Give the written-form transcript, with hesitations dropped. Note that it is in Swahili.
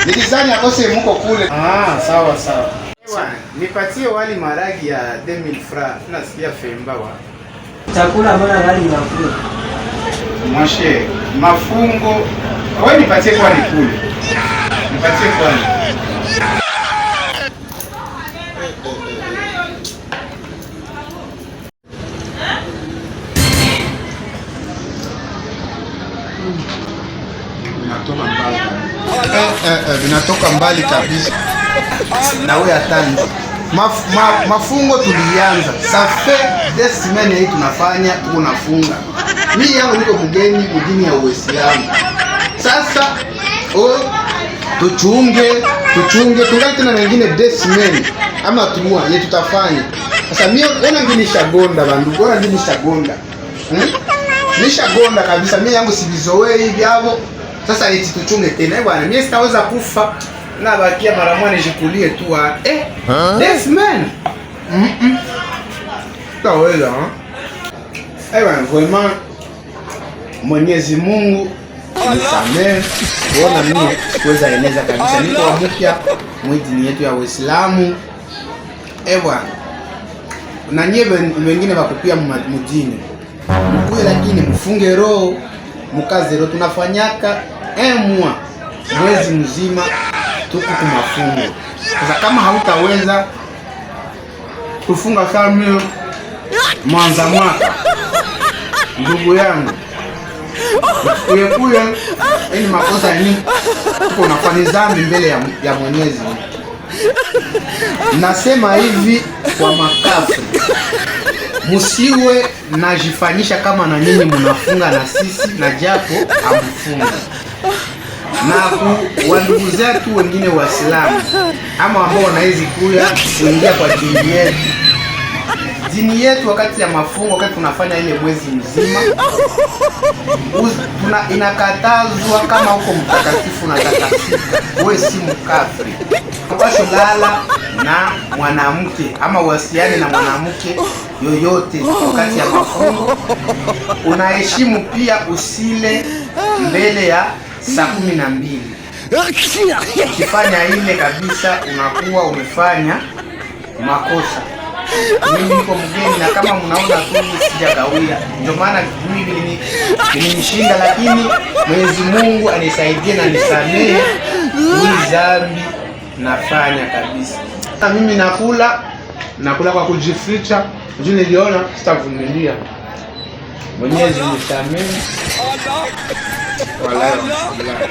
Nilizani akose muko kule. Ah, sawa sawa. Ewa, nipatie wali maragi ya 2000 francs. Nasikia femba wa. Chakula mbona gari inakula? Mwashe, mafungo. Wewe nipatie kwa nikule. Nipatie kwani. Vinatoka mbali kabisa. Vinatoka mbali kabisa. Na wewe atanzi. Mafungo tulianza. Ça fait des semaines hii tunafanya tuko nafunga. Mimi yangu niko mgeni mjini ya Uislamu. Sasa oh, tuchunge tuchunge tungali tena wengine des semaines ama tumua ye tutafanya. Sasa mimi ona ngini shagonda bandu, ona ngini shagonda. Hmm? Nishagonda kabisa mimi yangu sivizoei vyavo. Sasa eti tuchunge tena eh bwana, mimi sitaweza kufa na bakia mara moja nijikulie tu ah. Eh, this man. Sitaweza. Eh bwana, vraiment Mwenyezi Mungu nisamehe kuona mimi sikuweza eneza kabisa, niko mpya mwidini yetu ya Uislamu. Eh bwana, na nyie wengine wakupia mudini mkuye, lakini mfunge roho mukaze roho. Tunafanyaka un mois, mwezi mzima tuko kumafungo. Sasa kama hautaweza kufunga kama mwanza mwaka, ndugu yangu, kuye ni makosa ni uko unafanya dhambi mbele ya Mwenyezi. Nasema hivi kwa makafiri, musiwe najifanyisha kama na nyinyi munafunga na sisi na japo hamufunga. Na ku wandugu zetu wengine Waislamu ama ambao wanawezi kuya kuingia kwa dini yetu, dini yetu wakati ya mafungo, wakati tunafanya ile mwezi mzima inakatazwa kama uko mtakatifu na takatifu, wewe si mkafiri, unapaswa lala na mwanamke ama uwasiliane na mwanamke yoyote wakati ya mafungo. Unaheshimu pia usile mbele ya saa 12. Ukifanya ile kabisa unakuwa umefanya makosa. Mimi niko mgeni na kama mnaona tu sijakawia, ndio maana mimi vilinishinda, lakini Mwenyezi Mungu anisaidie na nisamehe hii dhambi nafanya kabisa. Na mimi nakula kwa kujificha, juu niliona sitavumilia. Mwenyezi nisamehe. Wallahi, wallahi.